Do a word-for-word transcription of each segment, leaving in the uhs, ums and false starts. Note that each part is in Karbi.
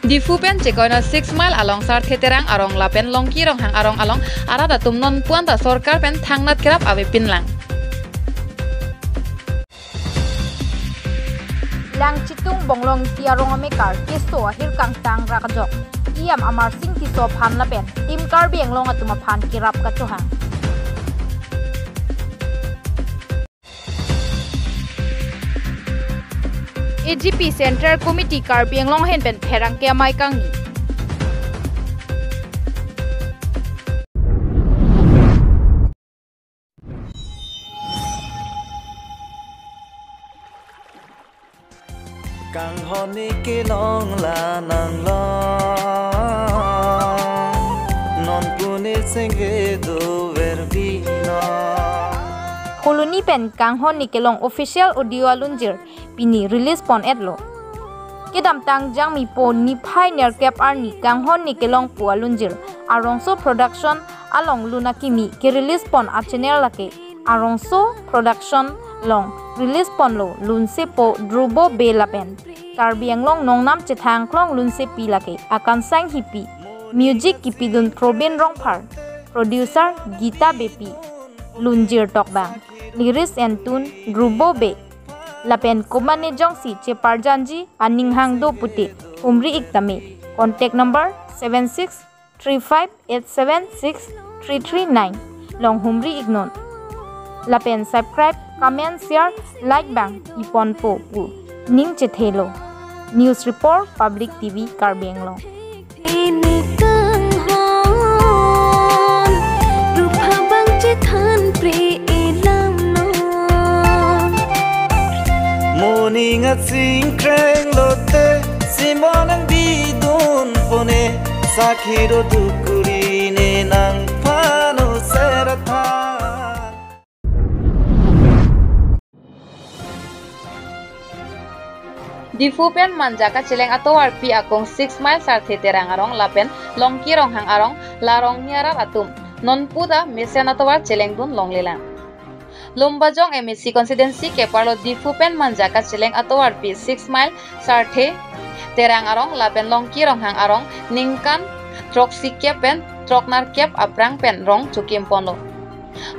Diphu pen chekoina six mile along Sarthe Terang arong lapen Longki Ronghang arong along arat atum nonpu anta sorkar pen thangnat kerap avepinlang. Langchitung Bonglong Ingti arong amekar keso ahir kangtang rak ajok E M Amarsing Tisso aphan lapen Team Karbi Anglong atum aphan kerap kachohang. A G P Central Committee Karbi Anglong ahin pen pherangke amei kangni. Kanghon ni kelong la nanglong, nonpu ni sengke dover bino. Koloni pen Kanghon ni kelong official audio alunjir pini release pon-etlo. Kedamtang Jangmi po niphai nerkep arni Kanghon ni kelong pu alunjir Arongso Production along lun akimi ke-release pon a-channel lake Arongso Production along release ponlo lunsepo Dhrubo Bey lapen Karbi Anglong nongnam chethang klong lunsepi lake Akansang Hipi, music kipidun Probin Rongphar, producer Gita Beypi, lunjir tokbang, lyrics and tune Dhrubo Bey, lapen komane jongsi cheparjanji aning hang do pute humri ik tame. Contact number seven six three five eight seven six three three nine along humri iknon. Lapen subscribe, comment, share, like bang iponpo pu ning chethelo. News report, Public T V Karbi Anglong. Ini Kanghon, rup abang chethan pri ilam non. Moning atsing kreng lote, simon ang bidun pone, sakhi do dukuri ne nangphan o serathan. Diphu pen Manja kacheleng atovarpi akung six mile Sarthe Terang arong lapen Longki Ronghang arong la rongni arat atum nonpu ta mesen atovar chelengdun longlelang. Lumbajong M A C constituency keparlo Diphu pen Manja kacheleng atovarpi six mile Sarthe Terang arong lapen Longki Ronghang arong ningkan throksi kep pen throknerkep aphrang pen rong chokim ponlo.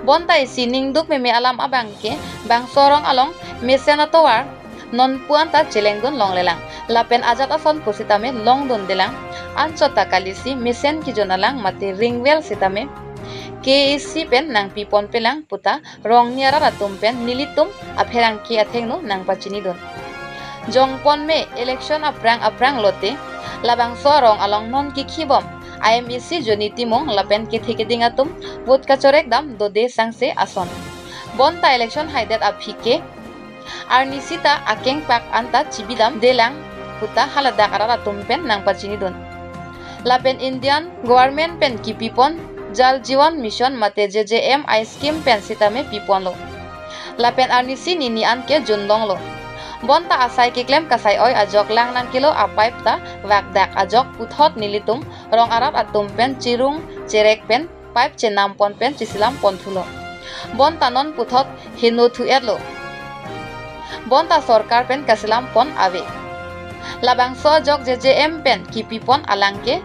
Bonta isi ningduk meme alam abang ke bangso arong along mesen atovar nonpu anta chelengdun longlelang. Lapen ajat ason pusitame longdundelang. Anchot ta kalisi mesen kejun alang mate ring well sitame K A A C pen nangpiponpelang puta rongni arat atum pen nelitum apherangke athengno nangpachinidun. Jongpon me election aphrang aphrang lote labangso arong along non kikhibom I M A C Johnny Timung lapen kethe keding atum vote kachorek dam dode sangse ason. Bonta election haidet aphi ke arnisi ta akengpak anta chibidamdelang puta haladak arat atum pen nangpachinidun. Lapen Indian government pen kipipon Jal Jeevan Mission mate J J M I scheme pen sitame piponlo. Lapen arnisi nini an ke junlonglo. Bonta asai keklem kasai-oi ajok lang nangkelo a-pipe ta vakdak ajok puthot nelitum rong arat atum pen chirung cherek pen pipe chenam pon pen chisilam pon thulo. Bonta non puthot heno thu-etlo. Bonta sorkar pen kasilam pon ave. Labangso ajok J J M pen kipipon alang ke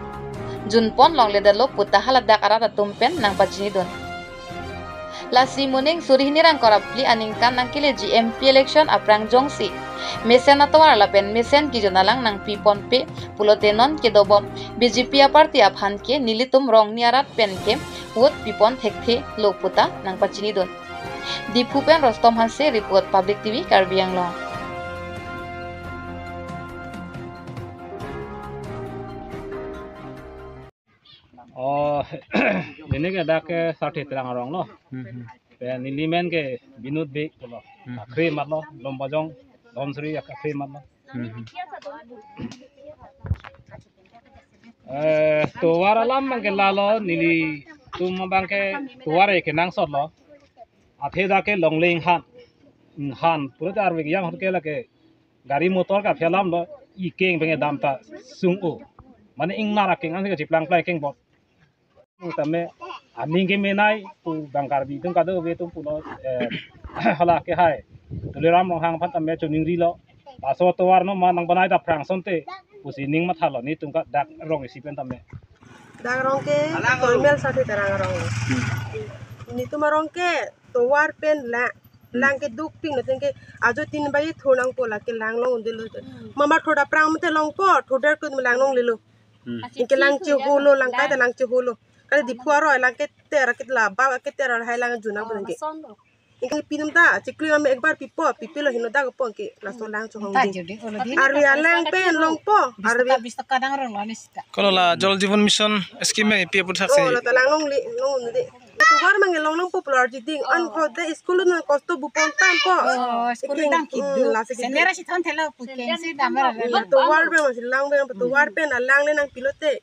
junpon longledetlo puta haladak arat atum pen nangpachinidun. Lasi moning suri hini ra ingkoi ra phli aningkan nangkeleji M P election aphrang jongsi mesen atovar lapen mesen kejun alang nangpiponpe pulote non kedobom B J P aparty aphan ke nelitum rongni arat pen ke vote pipon thekthelo puta nangpachinidun. Diphu pen Rostom Hanse report, Public T V Karbi Anglong. Oh, ini ke dak ke Sarthe Terang arong lo. Hmm. Pen neli men ke Binod Bey lo. Hmm. Akhri mat lo, Lumbajong, Dhonsiri akhri mat lo. Hmm. Eh, tovar alam abang ke lalo, nelitum abang ke tovar ke nangsot lo. Athe dak ke longle inghan. Inghan, pura ta arve yang ke lake gari motor kaphi alam lo, ikeng pen kedam ta sung-o. Mane ingnar akeng ansi kachiplang plai keng bot. Tame aning kemenei pu bang Karbi atum kadokave atum pulo, eh, hala ke hai. Tuliram Ronghang aphan tame choningri lo. Laso tovar no ma nangbanai ta aphrang asonte Pusi ning mathalo netum ke dak rong isi pen tame. Dak rong ke Soimel Sati Terang arong. Netum arong ke tovar pen la lang keduk ping, netum ke ajo tin baji thur nangpo, lake lang longdelo. Mama thur aphrang mate longpo, thur der tun lang longlelo. Hmm. Anke lang cheholo, lang kaita lang cheholo. Kali Diphu aroi lang keter, ketla ba keter hai lang junang pen ke. Anke pinum ta chikli ame ekbar pipo, pipilo heno dak po ke laso lang chohong di. Arvi alang pen longpo, arvi. Bis taka, bis taka dang rong lo ni sita. Kalau la Jal Jeevan Mission scheme pi aput thak Oh, se. La ta lang longli, longli. Tovar mang long nangpo pulo arjiding. An ko de school na kosto bupon tan po. Oh, school Iking, dang kidu. Hmm, lasi kidu. Sendera si thon thelo pu kengsi damra. Tovar pen masi lang pen, tovar pen alang le nangpilote.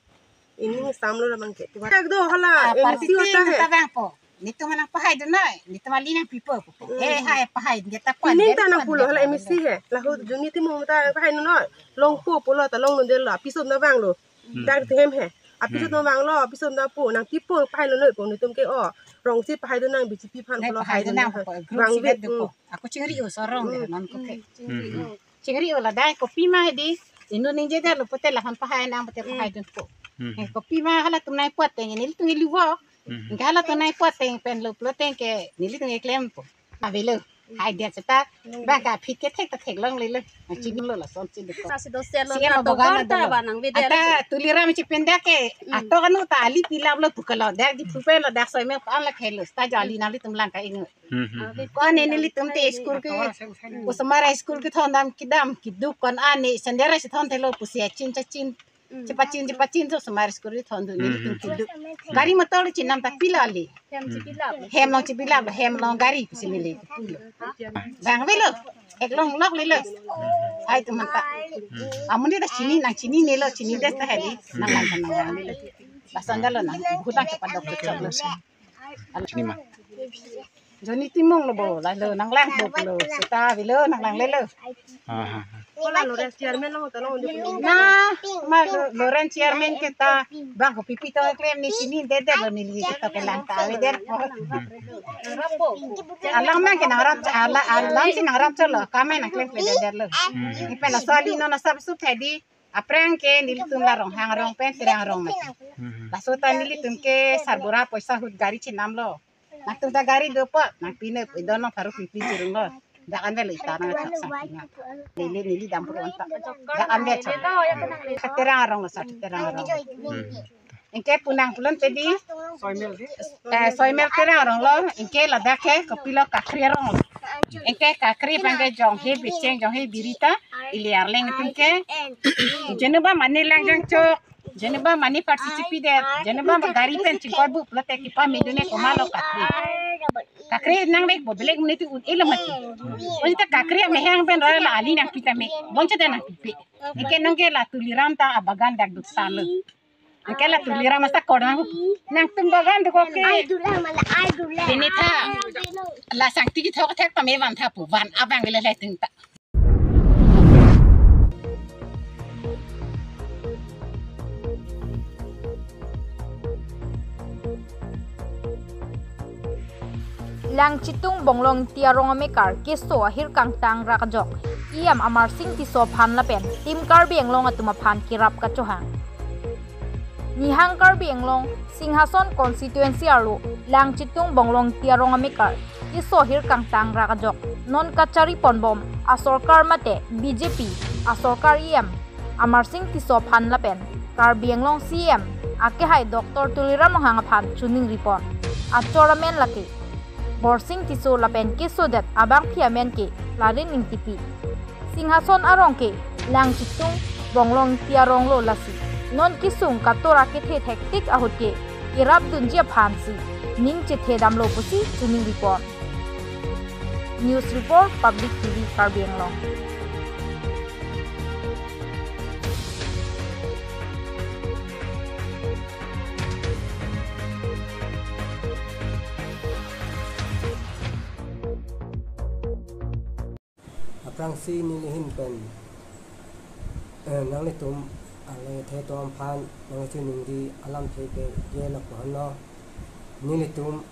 Ini samlo la mang ke. Tovar. Ek do hala, Ah, M C party hota team hai. Ta bang po. Netum nangpahaidun noi. Netum ali nangpipo. Hmm. Eh, hai pahai dia ta kwan. Ini dia ta nangpulo hala M C hai. Lahu juni ti mung ta pahaidun noi. Longpo pulo ta longlelo, apiso na vanglo. Hmm. Dak ti hem hai. Apiso Hmm. na vanglo, apiso na po, nangpipo pahailo noi po netum ke o. Rong si pahaidun nang B J P aphan Nai pulo pahaidun haidun nang nang. Po, group Vang si vet vet dupo. Hmm. Ako chingri o sorong Hmm. non ko ke. Hmm. Chingri o la dai kopi ma di. Inut ningje detlo pote lahan pahai nang pote Hmm. pahaidun po. Hmm. Eh, kopi ma halatum nangpot teng nelitum iluvo. Hmm. Anke halatum nangpot teng pen lo pulo teng ke nelitum keklem po. Avelo. Hai dia seta. Bang ke aphi ke thek ta theklonglelo. Chinilo lason chinilo. Sasi do selo Sige na lo to boga na gorta dolo. Ba nang video Ata lo. Tuliram chipinda ke. Hmm. Ato kanu ta ali pilap lo pukalo. Dak Diphu pen lo dak Soimel an la khelo. Ta jali nangli tum lang ka ingu. Hmm, hmm, hmm. Ko ne nelitum te school ke. Osomar school kethondam kedam keduk ko-an ne sendera si thon thelo pusi achin chachin. Chepachin, chepachin so osomar school kethondun Hmm, nelitum hmm. keduk. Gari motor chinam ta pilo ali. Hem chipilap. Hem long chipilap, hem long gari pusi neli pulo. Bang avelo. Ek longlok lelo. Ai tu manta. Hmm. Amun di ta chini nang chininelo, chini des ta heli. Nang lang nang lang lelo. Lason dalo nang. Bhutang cepat dok cepat lo. Chini ma. Joni Timung lo bo, lalo nang lang bo lo, seta avelo nang langlelo. Aha. Kola Lawrence chairman lo ta lo. Na, ma lo- Lawrence chairman ke ta bang kopi pi to klem ne chini dede lo neli ke ta pelang ta ave der po. Hmm. Alang mang ke nang ram cha- ala- alang si nang ram cholo, kame nang klem klem dede lo. Hmm. Ipen asali non asap sup thedi. Aphrang ke nelitum la Ronghang arong pen Terang arong mati. Hmm. Laso ta nelitum ke sarbura poisa ahut gari chinam lo. Nangtum ta gari dopo, nang pine idon nang paru pipi chirung lo. Dak an avelo ita nang thak sakina. Neli neli dam pur onta. Dak an ave cha. Terang arong lo sa Terang arong. Hmm. Anke pu nang pulote di. Eh, Soimel Terang arong lo, anke ladak ke kopilo Kakri arong lo. Anke Kakri abang ke Jonghe Bicheng, Jonghe Birita, ili arleng atum ke. Jenoba mane lang jangchok, jenoba mane participate, jenoba gari pen chingkoi bu pulote kipamedun ne komatlo Kakri. Kakri nang lek bo belek mene tu un elo mati. Bonta Kakri amehang pen rara la ali nangpi tame. Bonta dan nangpipe. Anke nang ke la Tuliram ta abagan dak duk salo. Anke la Tuliram asa kor nang. Nangtum bagan duk oke. Ai dula mala ai dula. Bini tha. La sangti kithok thek tame van tha pu van abang le le tung ta. Langchitung Bonglong Ingti arong amekar keso ahir kangtang rak ajok E M Amarsing Tisso aphan lapen Team Karbi Anglong atum aphan kerap kachohang. Nihang Karbi Anglong Singhason constituency arlo Langchitung Bonglong Ingti arong amekar keso ahir kangtang rak ajok non kachari ponbom asorkar mate B J P asorkar E M Amarsing Tisso aphan lapen Karbi Anglong C E M akehai Doctor Tuliram Ronghang aphan choningri pon. Achor amen lake Borsing Tisso lapen kesodet abangpi amen ke Larin Ingtipi. Singhason arong ke Langchitung Bonglong Ingti arong lo lasi non kesung katora kethe thektik ahut ke kerap dunji aphan si ning chethe damlo pusi choningri pon. News Report, Public T V Karbi Anglong. Aphrangsi neli ahin pen, eh, nanglitum alang kethe atum aphan nangchiningri alamthe ke je lapu-an lo. Nelitum,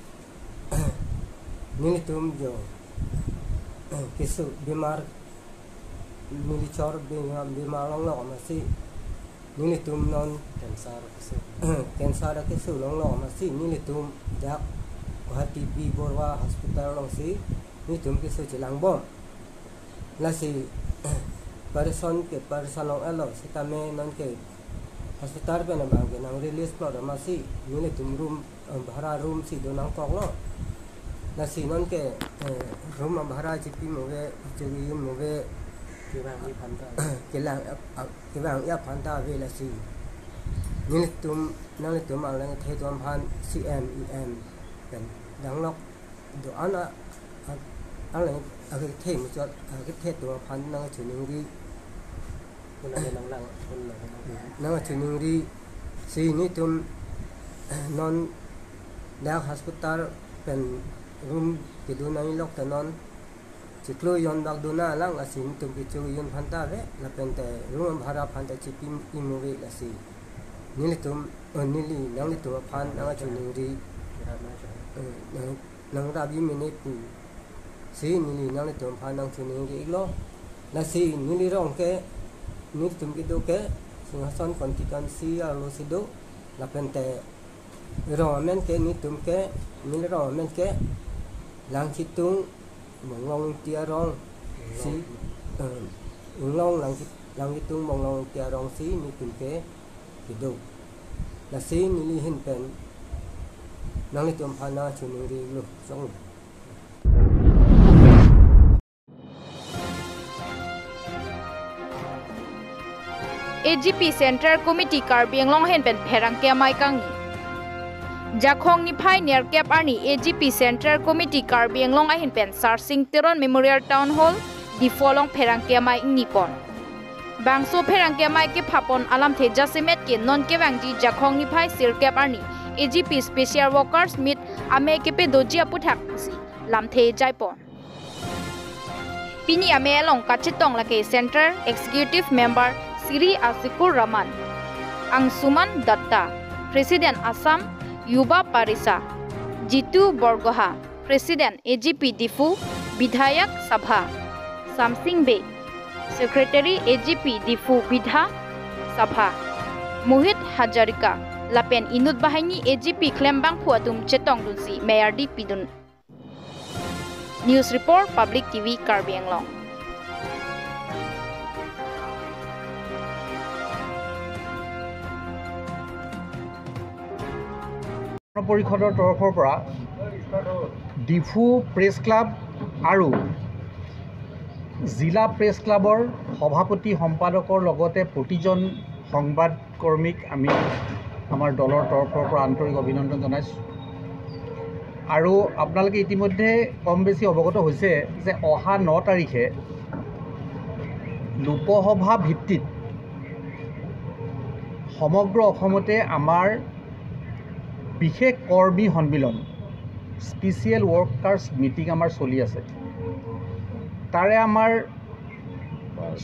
nelitum jo, eh, keso bimar, neli chor bimar, bimar longlok amatsi Nelitum non cancer keso, cancer keso longlo amatsi nelitum dak Guwahati B Borwa Hospital alongsi nelitum keso chelangbom. Lasi person ke person long alo setame nonke hospital pen abang ke nang release plot amatsi nelitum room, eh, bhara room si do nangkoklo. Lasi nonke, eh, room abhara chipi move, chiri move, kevang-i aphanta, kelang, ap-, ap-, kevang-i aphanta ave lasi nelitum, nanglitum alang the atum aphan C M, E M pen danglok do-an a, a, alang akethe muchot, akethe atum aphan nangchiningri. Nang, nang, nang, nang. Nangchiningri si nelitum non dak hospital pen room kedo nangji lok ta non chiklo jon bak do nanglang, lasi nelitum kecho jon aphanta ave, lapen te room bhara aphanta chipi imove lasi nelitum, eh, neli nanglitum aphan nangchiningri, eh, nang, nangrap-i mene pusi neli nanglitum aphan nangchiningri-iklo. Lasi neli rong ke, nelitum kedo ke Singhason constituency arlo si do, lapen te rong amen ke nelitum ke, neli rong amen ke Langchitung Bonglong Ingti arong si, eh, Inglong Langchit-, Langchitung Bonglong Ingti arong si nelitum ke kedo. Lasi neli ahin pen nanglitum aphan nangchiningri-iklo, chong. A G P Central Committee Karbi Anglong ahin pen pherangke amei kangni. Jakhong niphai nerkep arni A G P Central Committee Karbi Anglong ahin pen Sarsing Teron Memorial Town Hall, Diphu along pherangke amei ingni pon. Bangso pherangke amei kephapon alamthe jasemet ke non kevangji Jakhong niphai sirkep arni A G P Special Workers Meet amei kepadoji aputhak si lamthe jaipon. Pini amei along kachetong lake Central Executive Member Shri Asikur Rahman, Angsuman Dutta, President Assam Yuva Parisa, Jitu Borgoha, President A G P Diphu Bidhayak Sabha, Samsing Bey, Secretary A G P Diphu Bidha Sabha, Mohit Hazarika, lapen inut banghini A G P klembangphu atum chetongdunsi meyardi pidun. News Report, Public T V, Karbi Anglong. পৰিষদৰ তৰফৰ পৰা Diphu press club আৰু জিলা প্ৰেছ ক্লাবৰ সভাপতি সম্পাদকৰ লগতে প্ৰতিজন সংবাদকৰ্মীক আমি আমাৰ দলৰ তৰফৰ পৰা আন্তৰিক অভিনন্দন জনাইছোঁ। আৰু আপোনালোকে ইতিমধ্যে কম বেছি অৱগত হৈছে যে অহা ন তাৰিখে লোকসভা ভিত্তিত সমগ্ৰ অসমতে আমাৰ বিশেষ কৰ্মী সন্মিলন, স্পেচিয়েল ৱৰ্কাৰ্ছ মিটিং আমাৰ চলি আছে। তাৰে আমাৰ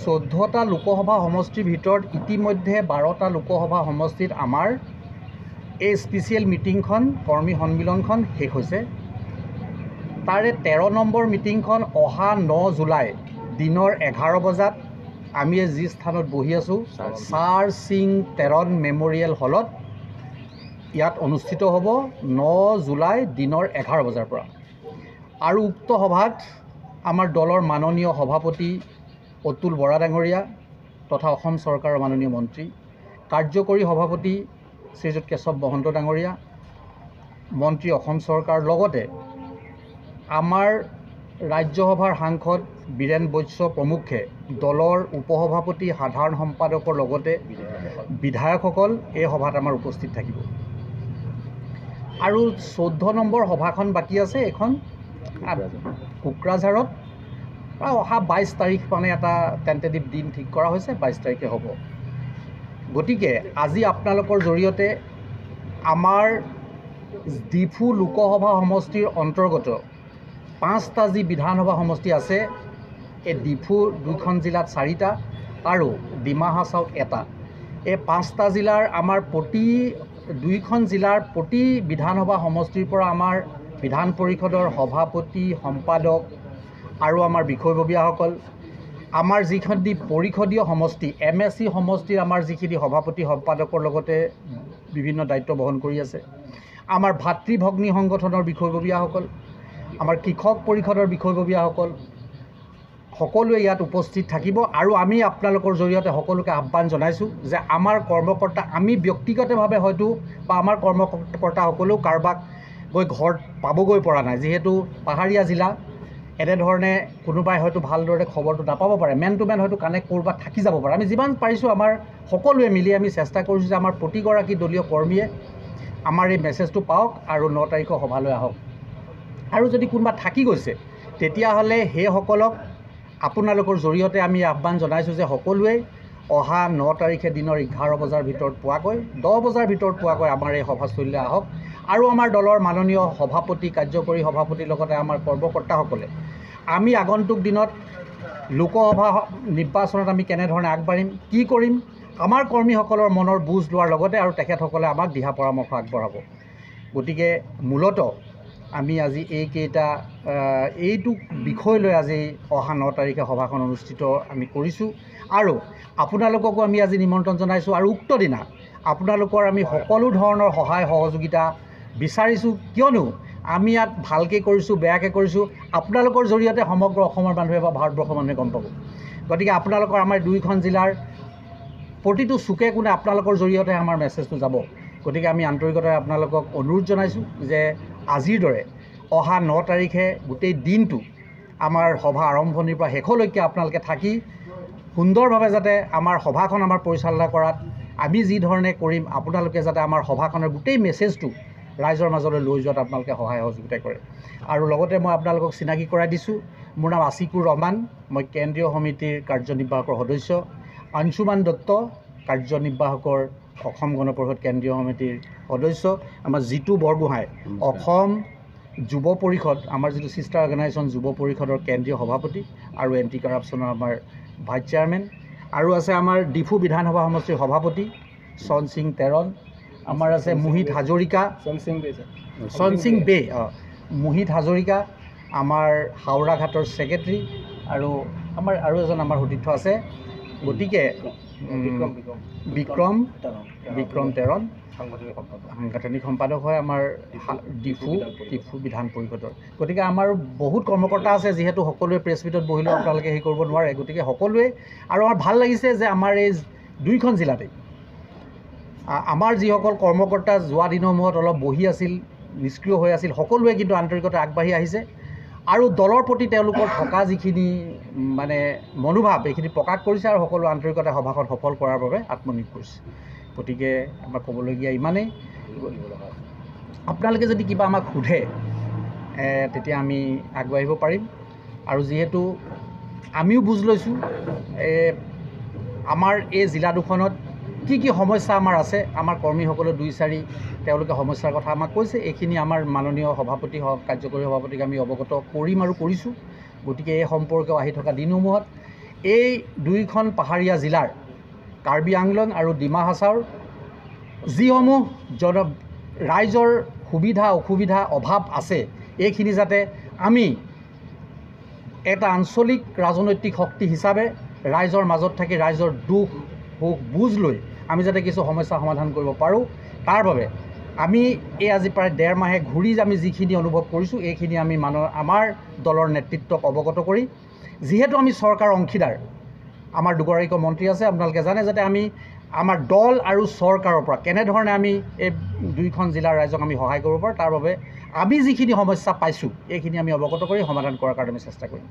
চৈধ্যটা লোকসভা সমষ্টিৰ ভিতৰত ইতিমধ্যে বাৰটা লোকসভা সমষ্টিত আমাৰ এই স্পেচিয়েল মিটিংখন, কৰ্মী সন্মিলনখন শেষ হৈছে। তাৰে তেৰ নম্বৰ মিটিংখন অহা ন জুলাই দিনৰ এঘাৰ বজাত আমি এই যি স্থানত বহি আছোঁ, চাৰ সিং তেৰণ মেমৰিয়েল হলত ইয়াত অনুষ্ঠিত হ'ব ন জুলাই দিনৰ এঘাৰ বজাৰ পৰা। আৰু উক্ত সভাত আমাৰ দলৰ মাননীয় সভাপতি অতুল বৰা ডাঙৰীয়া তথা অসম চৰকাৰৰ মাননীয় মন্ত্ৰী, কাৰ্যকৰী সভাপতি শ্ৰীযুত কেশৱ মহন্ত ডাঙৰীয়া, মন্ত্ৰী অসম চৰকাৰ, লগতে আমাৰ ৰাজ্যসভাৰ সাংসদ বীৰেন বৈশ্য প্ৰমুখ্যে দলৰ উপসভাপতি, সাধাৰণ সম্পাদকৰ লগতে বিধায়কসকল এই সভাত আমাৰ উপস্থিত থাকিব। আৰু চৈধ্য নম্বৰ সভাখন বাকী আছে, এইখন আ-, কোকৰাঝাৰত। আৰু অহা বাইছ তাৰিখ মানে এটা টেণ্টেটিভ দিন ঠিক কৰা হৈছে, বাইছ তাৰিখে হ'ব। গতিকে আজি আপোনালোকৰ জৰিয়তে আমাৰ ডিফু লোকসভা সমষ্টিৰ অন্তৰ্গত পাঁচটা যি বিধানসভা সমষ্টি আছে, এই ডিফু দুইখন জিলাত চাৰিটা আৰু ডিমা হাছাওত এটা, এই পাঁচটা জিলাৰ আমাৰ প্ৰতি দুইখন জিলাৰ প্ৰতি বিধানসভা সমষ্টিৰ পৰা আমাৰ বিধান পৰিষদৰ সভাপতি, সম্পাদক আৰু আমাৰ বিষয়ববীয়াসকল, আমাৰ যিখিনি পৰিষদীয় সমষ্টি, এম এ চি সমষ্টিৰ আমাৰ যিখিনি সভাপতি সম্পাদকৰ লগতে বিভিন্ন দায়িত্ব বহন কৰি আছে, আমাৰ ভাতৃ ভগ্নী সংগঠনৰ বিষয়ববীয়াসকল, আমাৰ কৃষক পৰিষদৰ বিষয়ববীয়াসকল, সকলোৱে ইয়াত উপস্থিত থাকিব। আৰু আমি আপোনালোকৰ জৰিয়তে সকলোকে আহ্বান জনাইছোঁ যে আমাৰ কৰ্মকৰ্তা, আমি ব্যক্তিগতভাৱে হয়তো বা আমাৰ কৰ্মকৰ্তাসকলেও কাৰোবাক গৈ ঘৰত পাবগৈ পৰা নাই, যিহেতু পাহাৰীয়া জিলা, এনেধৰণে কোনোবাই হয়তো ভালদৰে খবৰটো নাপাব পাৰে, মেন টু মেন হয়তো কানেক্ট ক'ৰবাত থাকি যাব পাৰে। আমি যিমান পাৰিছোঁ আমাৰ সকলোৱে মিলি আমি চেষ্টা কৰিছোঁ যে আমাৰ প্ৰতিগৰাকী দলীয় কৰ্মীয়ে আমাৰ এই মেছেজটো পাওক আৰু ন তাৰিখৰ সভালৈ আহক। আৰু যদি কোনোবা থাকি গৈছে, তেতিয়াহ'লে সেইসকলক আপোনালোকৰ জৰিয়তে আমি আহ্বান জনাইছোঁ যে সকলোৱে অহা ন তাৰিখে দিনৰ এঘাৰ বজাৰ ভিতৰত পোৱাকৈ, দহ বজাৰ ভিতৰত পোৱাকৈ আমাৰ এই সভাস্থলীলৈ আহক। আৰু আমাৰ দলৰ মাননীয় সভাপতি, কাৰ্যকৰী সভাপতিৰ লগতে আমাৰ কৰ্মকৰ্তাসকলে আমি আগন্তুক দিনত লোকসভা নিৰ্বাচনত আমি কেনেধৰণে আগবাঢ়িম, কি কৰিম, আমাৰ কৰ্মীসকলৰ মনৰ বুজ লোৱাৰ লগতে আৰু তেখেতসকলে আমাক দিহা পৰামৰ্শ আগবঢ়াব। গতিকে মূলতঃ আমি আজি এইকেইটা, আহ, এইটো বিষয় লৈ আজি অহা ন তাৰিখে সভাখন অনুষ্ঠিত আমি কৰিছোঁ। আৰু আপোনালোককো আমি আজি নিমন্ত্ৰণ জনাইছোঁ আৰু উক্ত দিনা আপোনালোকৰ আমি সকলো ধৰণৰ সহায় সহযোগিতা বিচাৰিছোঁ, কিয়নো আমি ইয়াত ভালকৈ কৰিছোঁ, বেয়াকৈ কৰিছোঁ, আপোনালোকৰ জৰিয়তে সমগ্ৰ অসমৰ মানুহে বা ভাৰতবৰ্ষৰ মানুহে গম পাব। গতিকে আপোনালোকৰ আমাৰ দুইখন জিলাৰ প্ৰতিটো চুকে কোণে আপোনালোকৰ জৰিয়তে আমাৰ মেছেজটো যাব। গতিকে আমি আন্তৰিকতাৰে আপোনালোকক অনুৰোধ জনাইছোঁ যে আজিৰ দৰে অহা ন তাৰিখে গোটেই দিনটো আমাৰ সভা আৰম্ভণিৰ পৰা শেষলৈকে আপোনালোকে থাকি সুন্দৰভাৱে যাতে আমাৰ সভাখন আমাৰ পৰিচালনা কৰাত আমি যি ধৰণে কৰিম, আপোনালোকে যাতে আমাৰ সভাখনৰ গোটেই মেছেজটো ৰাইজৰ মাজলৈ লৈ যোৱাত আপোনালোকে সহায় সহযোগিতা কৰে। আৰু লগতে মই আপোনালোকক চিনাকি কৰাই দিছোঁ, মোৰ নাম আছিকুৰ ৰহমান, মই কেন্দ্ৰীয় সমিতিৰ কাৰ্যনিৰ্বাহকৰ সদস্য, অংশুমান দত্ত, কাৰ্যনিৰ্বাহকৰ অসম গণ পৰিষদ কেন্দ্ৰীয় সমিতিৰ সদস্য, আমাৰ জিতু বৰগোহাঁই, নমস্কাৰ। অসম যুৱ পৰিষদ, আমাৰ যিটো ছিষ্টাৰ অৰ্গেনাইজেশ্যন যুৱ পৰিষদৰ কেন্দ্ৰীয় সভাপতি আৰু এণ্টি কাৰাপশ্যনৰ আমাৰ ভাইচ চেয়াৰমেন, আৰু আছে আমাৰ ডিফু বিধানসভা সমষ্টিৰ সভাপতি চন সিং তেৰণ, আমাৰ আছে মোহিত হাজৰিকা, চন সিং বে, ছাৰ। চন সিং বে, অ, মোহিত হাজৰিকা, আমাৰ হাওৰাঘাটৰ ছেক্ৰেটাৰী, আৰু আমাৰ আৰু এজন আমাৰ সতীৰ্থ আছে। গতিকে, উম, বিক্ৰম, বিক্ৰম। বিক্ৰম, বিক্ৰম তেৰণ। সাংগঠনিক সম্পাদক। সাংগঠনিক সম্পাদক হয় আমাৰ ডিফু, হা-, ডিফু, ডিফু বিধান পৰিষদ। ডিফু বিধান পৰিষদৰ। গতিকে আমাৰ বহুত কৰ্মকৰ্তা আছে, যিহেতু সকলোৱে প্ৰেছ মিটত বহিলেও আপোনালোকে হেৰি কৰিব নোৱাৰে। গতিকে সকলোৱে, আৰু আমাৰ ভাল লাগিছে যে আমাৰ এই দুইখন জিলাতে আ-, আমাৰ যিসকল কৰ্মকৰ্তা যোৱা দিনসমূহত অলপ বহি আছিল, নিষ্ক্ৰিয় হৈ আছিল, সকলোৱে কিন্তু আন্তৰিকতা আগবাঢ়ি আহিছে আৰু দলৰ প্ৰতি তেওঁলোকৰ থকা যিখিনি, উম, মানে মনোভাৱ, এইখিনি প্ৰকাশ কৰিছে আৰু সকলো আন্তৰিকতাৰে সভাখন সফল কৰাৰ বাবে আত্মনিয়োগ কৰিছে। গতিকে আমাক ক'বলগীয়া ইমানেই। আপোনালোকে যদি কিবা আমাক সোধে, এ, তেতিয়া আমি আগুৱাই আহিব পাৰিম। আৰু যিহেতু আমিও বুজ লৈছোঁ, এ, আমাৰ এই জিলা দুখনত কি কি সমস্যা আমাৰ আছে, আমাৰ কৰ্মীসকলে দুই চাৰি তেওঁলোকে সমস্যাৰ কথা আমাক কৈছে, এইখিনি আমাৰ মাননীয় সভাপতি হওক, কাৰ্যকৰী সভাপতিক আমি অৱগত কৰিম আৰু কৰিছোঁ। গতিকে এই সম্পৰ্কেও আহি থকা দিনসমূহত এই দুইখন পাহাৰীয়া জিলাৰ, কাৰ্বি আংলং আৰু ডিমা হাছাওৰ, যিসমূহ জন-, ৰাইজৰ সুবিধা অসুবিধা অভাৱ আছে, এইখিনি যাতে আমি এটা আঞ্চলিক ৰাজনৈতিক শক্তি হিচাপে ৰাইজৰ মাজত থাকি ৰাইজৰ দুখ সুখ বুজ লৈ আমি যাতে কিছু সমস্যা সমাধান কৰিব পাৰোঁ, তাৰ বাবে আমি এই আজি প্ৰায় ডেৰ মাহে ঘূৰি আমি যিখিনি অনুভৱ কৰিছোঁ, এইখিনি আমি মান-, আমাৰ দলৰ নেতৃত্বক অৱগত কৰি, যিহেতু আমি চৰকাৰৰ অংশীদাৰ, আমাৰ দুগৰাকীকৈ মন্ত্ৰী আছে, আপোনালোকে জানে, যাতে আমি আমাৰ দল আৰু চৰকাৰৰ পৰা কেনেধৰণে আমি এই দুইখন জিলাৰ ৰাইজক আমি সহায় কৰিব পাৰোঁ, তাৰ বাবে আমি যিখিনি সমস্যা পাইছোঁ, এইখিনি আমি অৱগত কৰি সমাধান কৰাৰ কাৰণে আমি চেষ্টা কৰিম।